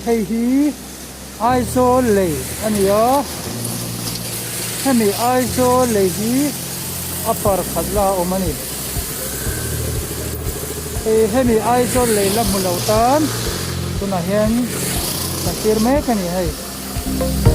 Hei hi Aizawl lei a ni a, hemi Aizawl lei hi a par khat la a awm a ni. Hei hemi Aizawl lei la hmu lo tan tunah hian kan tir mek a ni hei.